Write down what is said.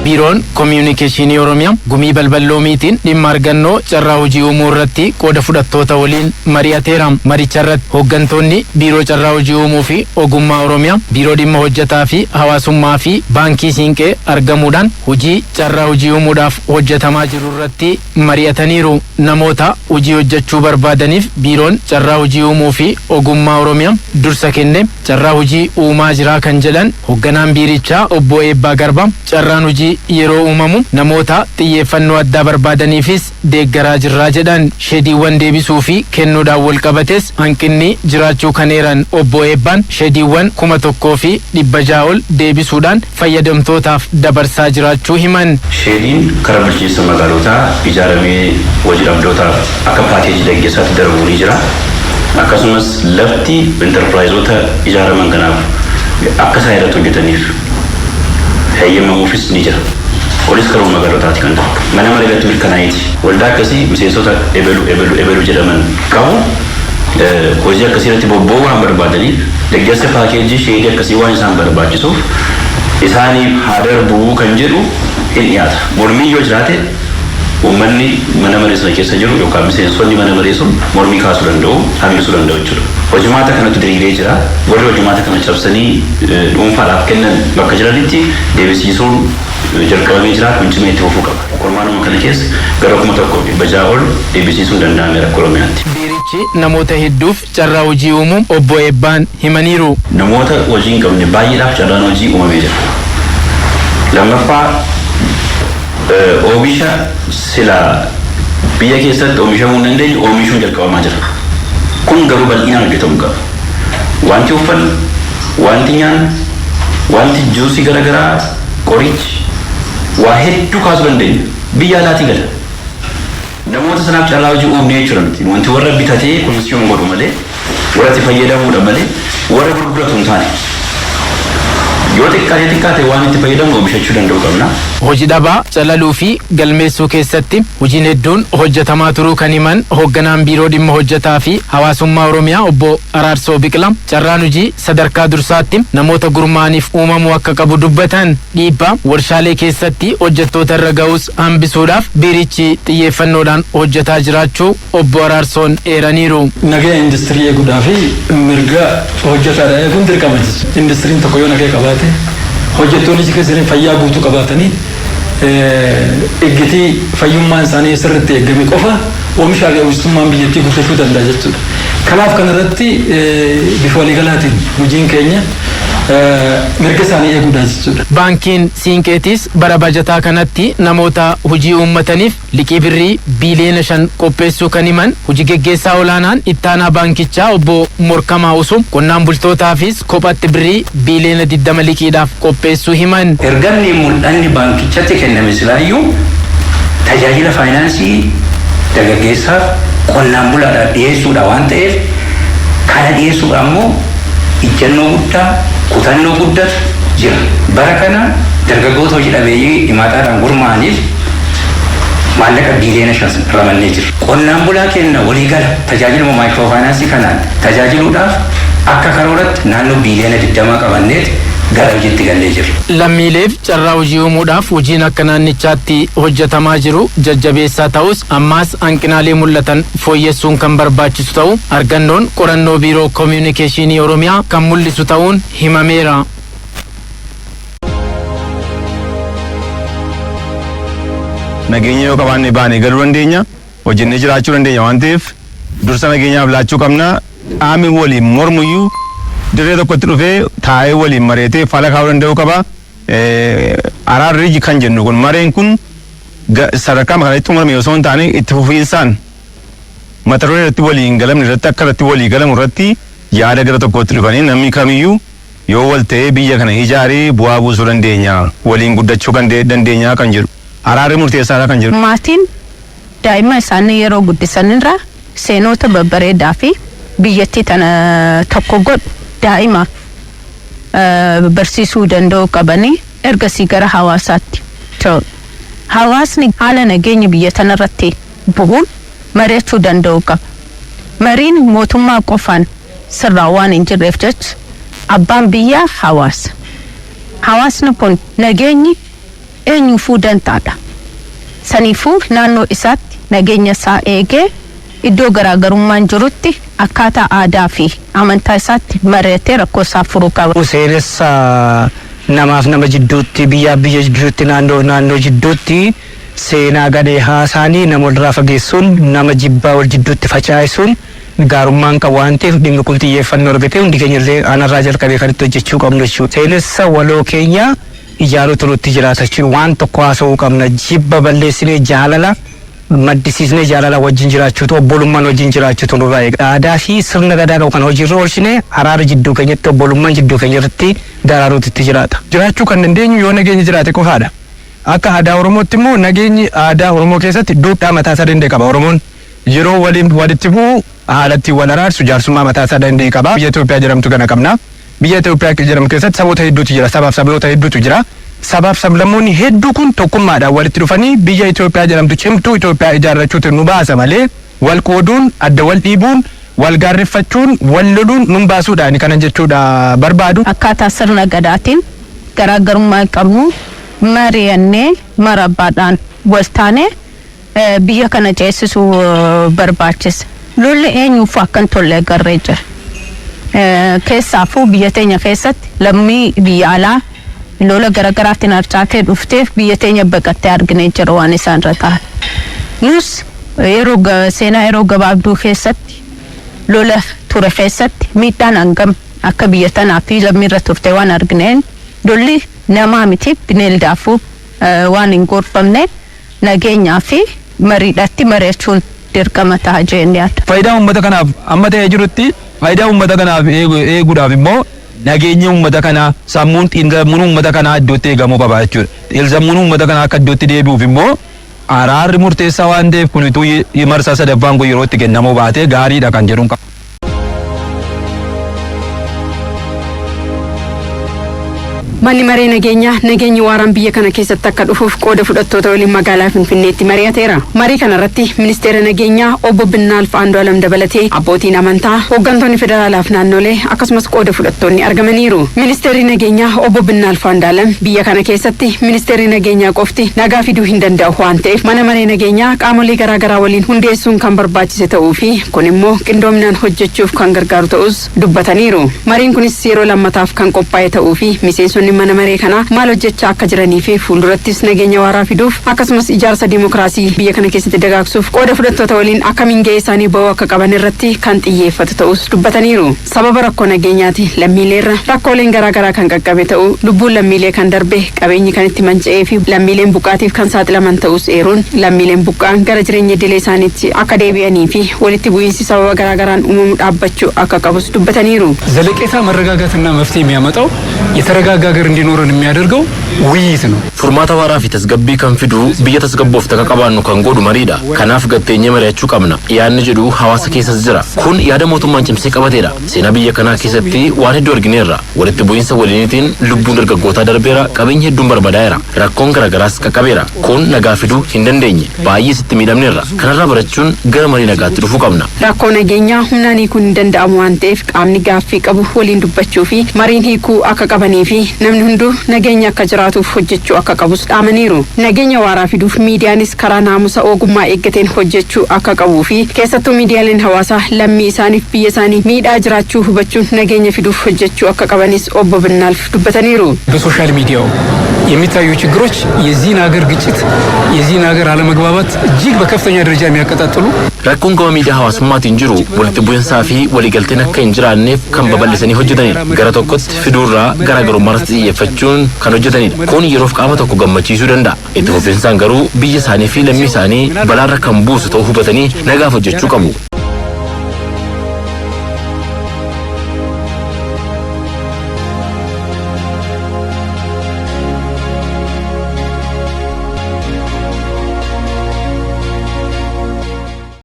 Biiroon Koomiyunikeeshinii Oromiyaa gumii balballoomiitiin dhimma argannoo carraa hojii uumuu irratti qooda fudhattoota waliin mari'ateera. Maricha irratti hooggantoonni Biiroo Carraa Hojii Uumuu fi Ogummaa Oromiyaa, Biiroo Dhimma Hojjetaa fi Hawaasummaa fi Baankii Siinqee argamuudhaan hojii carraa hojii uumuudhaaf hojjetamaa jiru irratti mari'ataniiru. Namoota hojii hojjechuu barbaadaniif Biiroon Carraa Hojii Uumuu fi Ogummaa Oromiyaa dursa kennee carraa hojii uumaa jira kan jedhan hoogganaan biirichaa obbo Eebbaa Garbaa, carraan hojii yeroo uumamu namoota xiyyeeffannoo addaa barbaadaniifis deeggaraa jirraa jedhan. Sheediiwwan deebisuu fi kennuudhaan wal qabates hanqinni jiraachuu kan eeran obbo Eebbaan, sheediiwwan 1600 ol deebisuudhaan fayyadamtootaaf dabarsaa jiraachuu himan. Sheediin karaa bulchiinsa magaalotaa ijaaramee hojii dhabdootaaf akka paakeejii deeggarsaatti darbuu ni jira. Akkasumas lafti intarpiraayizoota ijaaraman kanaaf akka isaan irratti hojjetaniif heeyyamamuufis ni jira. Kunis karuma magaalotaati kan darbu. Mana maree irratti mirkanaa'eeti. Waldaa akkasii miseensota ebelu ebelu ebelu jedhaman qabu, hojii akkasii irratti bobba'uu waan barbaadaniif, deeggarsa paakeejii sheedii akkasii waan isaan barbaachisuuf isaaniif haa darbuu kan jedhu hin dhiyaata. Mormii yoo jiraate, uummanni mana maree sana keessa jiru yookaan miseensonni mana maree sun mormii kaasuu danda'u, hambisuu danda'u jechuudha. Hojimaata kanatu diriiree jira. Warri hojimaata kana cabsanii dhuunfaadhaaf kennan bakka jiranitti deebisiisuun jalqabamee jira. Kun cimee itti fufuu qaba. Kurmaanuma kana keessa gara 1600 ol deebisiisuun danda'ameera akka Oromiyaatti. Biirichi namoota hedduuf carraa hojii uumuu obbo Eebbaan himaniiru. Namoota hojii hin qabne baay'eedhaaf carraan hojii uumamee jira. Lammaffaa, oomisha silaa biyya keessatti oomishamuu hin dandeenye oomishuun jalqabamaa jira. Kun garuu bal'inaan hojjetamuu qaba. Wanti uffannu, wanti nyaannu, wanti juusii garaagaraa, qorichi, waa hedduu kaasuu dandeenya. Biyya alaatii gala. Namoota sanaaf carraa hojii uumnee jechuudha miti. Wanti warra bitatee consume godhu malee, warra itti fayyadamuudha malee, warra gurguratu hin taane. Yoo xiqqaate xiqqaate waan itti fayyadamnu oomishachuu danda'uu qabna. Hojii dhabaa calaluu fi galmeessuu keessatti hojiin hedduun hojjetamaa turuu kan himan hoogganaan Biiroo Dhimma Hojjetaa fi Hawaasummaa Oromiyaa obbo Araarsoo Biqilaa, carraan hojii sadarkaa dursaatti namoota gurmaa'aniif uumamuu akka qabu dubbatan. Dhiibbaa warshaalee keessatti hojjettoota irra ga'us hambisuudhaaf biirichi xiyyeeffannoodhaan hojjetaa jiraachuu obbo Araarsoon eeraniiru. Nagaya industirii eeguudhaa fi mirga hojjetaadha eeguun dirqama jechuudha. Industiriin tokko yoo nagaya qabaate, hojjettoonni achi keessa jiran fayyaa guutuu qabaatanii, eeggatii fayyummaan isaanii sirriitti eegame qofa oomishaa fi oomishtummaan biyyattii guddachuu danda'a jechuudha. Kanaaf kanarratti bifa waliigalaatiin hojiin keenya mirga isaanii eeguudha jechuudha. Baankiin Siinqeetis bara bajataa kanatti namoota hojii uummataniif liqii birrii biiliyoona 5 qopheessuu kan himan hojii geggeessaa olaanaan ittaanaa baankichaa obbo Morkamaa Usuu, qonnaan bultootaafis kophatti birrii biiliyoona 20 liqiidhaaf qopheessuu himan. Ergamni mul'anni baankichatti kenname silaayyuu tajaajila faayinaansii dargaggeessaaf, qonnaan bulaadhaaf dhiyeessuudha waan ta'eef, kana dhiyeessuudha ammoo ijjannoo guddaa, kutannoo guddatu jira. Bara kana dargaggoota hojii dhabeeyyii himaataadhaan gurmaa'aniif maallaqa biiliyoona 5 ramannee jira. Qonnaan bulaa keenya waliigala tajaajiluma maayikiroofaayinaansii kanaan tajaajiluudhaaf akka karooratti naannoo biiliyoona 20 qabanneet gara hojiitti gallee jirra. Lammiileef carraa hojii uumuudhaaf hojiin akka naannichaatti hojjetamaa jiru jajjabeessaa ta'us, ammaas hanqinaalee mul'atan fooyyessuun kan barbaachisu ta'u argannoon qorannoo Biiroo Koomiyunikeeshinii Oromiyaa kan mul'isu ta'uun himameera. Nageenya yoo qabaanne baanee galuu dandeenya, hojjennee jiraachuu dandeenya waan ta'eef dursa nageenyaaf laachuu qabna. Qaamni waliin mormuyyuu dirree tokkotti dhufee taa'ee waliin mari'atee fala kaa'uu danda'uu qaba. Araarri kan jennu kun, mareen kun sadarkaa kanatti xumurame osoo hin taane, itti fufiinsaan mata duree irratti waliin galamne irratti akka irratti walii galamu irratti yaada gara tokkotti dhufanii, namni kamiyyuu yoo wal ta'ee biyya kana ijaaree bu'aa buusuu dandeenya, waliin guddachuu kan dandeenya kan jedhu, araarri murteessaadha kan jedhu. Maatiin daa'ima isaanii yeroo guddisanirra seenoota babbareedaa fi biyyattii tana tokko godhu daa'imaaf barsiisuu danda'uu qabanii ergasii gara hawaasaatti ta'u. Hawaasni haala nageenya biyya tanarratti bu'uun mari'achuu danda'uu qaba. Mariin mootummaa qofaan sirraa waan hin jirreef jecha abbaan biyyaa hawaasa. Hawaasni kun nageenyi Eenyuufuu dantaadha. Saniifuu naannoo isaatti nageenya isaa eegee iddoo garaagarummaan jirutti akkaataa aadaa fi amantaa isaatti mari'atee rakkoo isaa furuu qaba. Seenessa namaaf nama jidduutti, biyyaaf biyya jidduutti, naannoo naannoo jidduutti seenaa gadhee haasaanii nama walirraa fageessuun, nama jibbaa wal jidduutti facaasuun gaarummaan qabu waan ta'eef, dhimmi kun xiyyeeffannoo argatee hundi keenya illee aanarraa jalqabee kan itti hojjechuu qabnu jechuudha. Seenessa waloo keenya ijaaruutu nutti jiraata jechuudha. Waan tokko haasa'uu qabna. Jibba balleessinee, jaalala maddisiisnee, jaalala wajjin jiraachuutu, obbolummaan wajjin jiraachuutu nurraa eega. Aadaa fi sirna gadaa qabu kan hojiirra oolchine, araara jidduu keenyatti, obbolummaan jidduu keenya irratti daraaruutu itti jiraata. Jiraachuu kan dandeenyu yoo nageenyi jiraate qofaadha. Akka aadaa Oromootti immoo nageenyi aadaa Oromoo keessatti duudhaa mataa isaa danda'e qaba. Oromoon yeroo waliin walitti bu'u haalatti wal araarsu jaarsummaa mataa isaa danda'e qaba. Biyya Itoophiyaa jedhamtu kana qabna. Biyya Itoophiyaa jedhamu keessatti saboota hedduutu jira. Sabaaf sabloota hedduutu jira. Sabaaf sablammoonni hedduu kun tokkummaadhaan walitti dhufanii biyya Itoophiyaa jedhamtu, cimtuu Itoophiyaa ijaarrachuutu nu baasa malee, wal qooduun, adda wal dhiibuun, wal gaarreeffachuun, wal loluun nun baasuudhaan kanan jechuudha barbaadu. Akkaataa sirna gadaatiin garaagarummaa qabnu mari'annee, marabbaadhaan wal taane biyya kana ceesisuu barbaachisa. Lolli eenyuuf akka hin tolle agarree jira. Keessaafuu biyya teenya keessatti lammii biyya alaa lola garaagaraatiin harcaatee dhufteef biyya teenya baqattee arginee jira waan isaan irra ta'an. Nus yeroo seenaa yeroo gabaabduu keessatti lola ture keessatti miidhaan hangam akka biyya tanaa fi lammiirra turte waan argineen, lolli namaa miti bineeldaafuu waan hin gorfamne, nageenyaa fi mariidhaatti mari'achuun dirqama ta'a jennee yaadda. Faayidaa uummata kanaaf amma ta'ee jirutti, faayidaa uummata kanaaf eeguudhaaf immoo nageenya uummata kanaa, sammuun, xiinsammuun uummata kanaa iddootti eegamuu qaba jechuudha. Xiinsammuun uummata kanaa akka iddootti deebi'uuf immoo araarri murteessaa waan ta'eef, kun utuu marsaa sadaffaan kun yeroo itti kennamuu baatee gaariidha kan jedhuun qaba. Manni maree nageenyaa nageenyi waaraan biyya kana keessatti akka dhufuuf qooda fudhattoota waliin magaalaa Finfinneetti mari'ateera. Marii kana irratti ministeera nageenyaa obbo Binnaalf Andu'aalam dabalatee abbootiin amantaa, hooggantoonni federaalaaf naannolee akkasumas qooda fudhattoonni argamaniiru. Ministeerri nageenyaa obbo Binnaalf Andu'aalam biyya kana keessatti ministeerri nageenyaa qofti nagaa fiduu hin danda'u waan ta'eef, mana maree nageenyaa qaamolee garaagaraa waliin hundeessuun kan barbaachise ta'uu fi kun immoo qindoominaan hojjechuuf kan gargaaru ta'us dubbataniiru. Mariin kunis yeroo lammataaf kan qophaa'e ta'uu fi miseensonni mana maree kanaa maal hojjechaa akka jiranii fi fuuldurattis nageenya waaraa fiduuf akkasumas ijaarsa dimookiraasii biyya kana keessatti dagaagsuuf qooda fudhattoota waliin akkamiin ga'ee isaanii ba'uu akka qaban irratti kan xiyyeeffatu ta'us dubbataniiru. Sababa rakkoo nageenyaati lammiileerra rakkooleen garaagaraa kan qaqqabe ta'uu, lubbuun lammiilee kan darbe, qabeenyi kan itti manca'ee fi lammiileen buqqaatiif kan saaxilaman ta'us eeruun, lammiileen buqqa'an gara jireenya idilee isaaniitti akka deebi'anii fi walitti bu'iinsi sababa garaagaraan uumamu dhaabbachuu akka qabus dubbataniiru. ዘለቄታ መረጋጋትና መፍትሄ የሚያመጣው፣ የተረጋጋ ሀገር እንዲኖረን የሚያደርገው ውይይት ነው። Furmaata waaraa fi tasgabbii kan fidu, biyya tasgabboofte akka qabaannu kan godhu mariidha. Kanaaf gatteenyee mari'achuu qabna. Yaadni jedhu hawaasa keessas jira. Kun yaada mootummaan cimsee qabateedha. Seenaa biyya kanaa keessatti waan hedduu argineerra. Walitti bu'iinsa waliiniitiin lubbuun dargaggootaa darbeera, qabeenyi hedduun barbadaa'eera. Rakkoon garaagaraas qaqqabeera. Kun nagaa fiduu hin dandeenye. Baay'ee sitti miidhamneerra. Kanarraa barachuun gara marii nagaatti dhufuu qabna. Rakkoo nageenyaa humnaan hiikuun hin danda'amu waan ta'eef, qaamni gaaffii qabu waliin dubbachuu fi mariin hiikuu akka qabanii fi namni hunduu nageenya akka jiraatuuf hojjechuu akka qabus dhaamaniiru. Nageenya waaraa fiduuf miidiyaanis karaa naamusa ogummaa eeggateen hojjechuu akka qabuu fi keessattuu miidiyaaleen hawaasaa lammii isaaniif biyya isaanii miidhaa jiraachuu hubachuun nageenya fiduuf hojjechuu akka qabanis obbo Binnaalf dubbataniiru. በሶሻል ሚዲያው የሚታዩ ችግሮች የዚህን ሀገር ግጭት፣ የዚህን ሀገር አለመግባባት እጅግ በከፍተኛ ደረጃ የሚያቀጣጥሉ Rakkoon gama miidiyaa hawaasummaatiin jiru walitti bu'iinsaa fi waliigalteen akka hin jiraanneef kan babal'isanii hojjetanidha. Gara tokkotti fiduurraa garaagarummaa irratti xiyyeeffachuun kan hojjetanidha. Kun yeroof qaama tokko gammachiisuu danda'a. Itti fufinsaan garuu biyya isaanii fi lammii isaanii balaarra kan buusu ta'uu hubatanii nagaaf hojjechuu qabu.